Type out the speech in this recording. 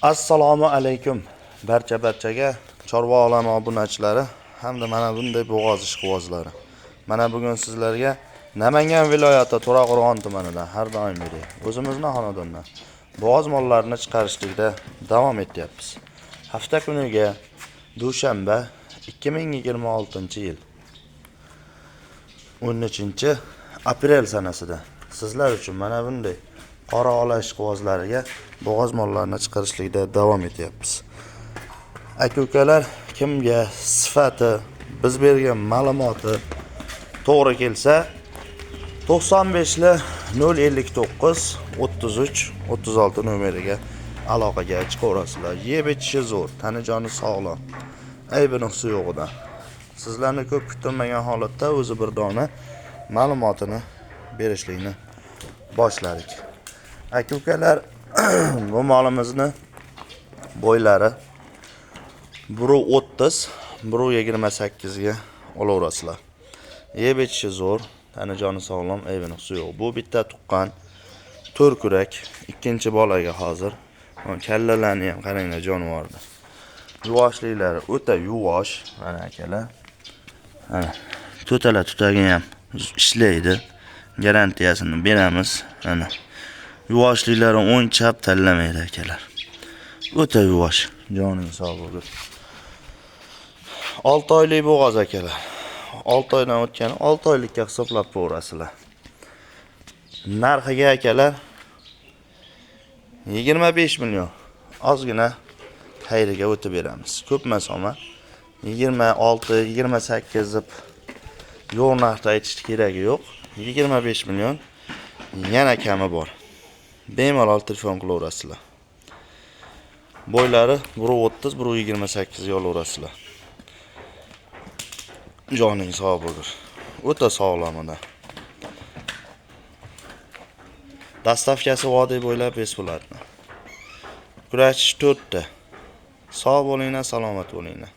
Assalomu alaykum barcha barchaga chorva olami obunachilari hamda mana bunday bo'g'oz ishqibozlari. Mana bugun sizlarga Namangan viloyati To'raqo'rg'on tumanidan har doimgidek o'zimizni xonadondan bo'g'oz mollarini chiqarishlikda davom etyapmiz. Hafta kuniga dushanba 2026-yil 13 aprel sanasida sizlar uchun mana bunday qora ola ishqibozlariga bo'g'oz mollarini chiqarishlikda davom etyapmiz. Aka ukalar, kimga sifati, biz bergan ma'lumoti to'g'ri kelsa 95 059 33 36 nomeriga aloqaga chiqaverasizlar. Yeb ichishi zo'r, tani joni sog'lom. Aybi nuqsi yo'g'idan. Sizlarni ko'p kutilmagan holatda o'zi bir dona ma'lumotini berishlikni boshladik. Aka ukalar, bu molimizni bo'ylari 1.30, 1.28 ga olaverasizlar. Yeb ichishi zo'r, tani joni sog'lom, aybi nuqsi yo'q. Bu bitta tuqqan to'rkurak, ikkinchi bolaga hozir. Kallalarni ham qaranglar jonivorni. Yuvoshliklari o'ta yuvosh, mana akalar. Mana to'tala tutagi ham ishlaydi. Garantiyasini beramiz. Mana yuvoshliklari o'ng chap tanlamaydi akalar. O'ta yuvosh. Joning sog' bo'lsin. 6 oylik bo'g'oz akalar. 6 oydan o'tgani 6 oylikka hisoblab ko'rasizlar. Narxiga akalar 25 million. Ozgina xayriga o'tib beramiz. Ko'p emas ama 26, 28 deb yo'q narxda aytishni keragi yo'q. 25 million yana kami bor. Bemalol telefon qilaverasizlar. Bo'ylari 1.30, 1.28 ga olaverasizlar. Joning sog' bo'lur. O'ta sog'lom odam. Dastavkasi vodiy bo'ylab besplatno. Kurachish 4 ta. Sog' bo'linglar, salomat bo'linglar.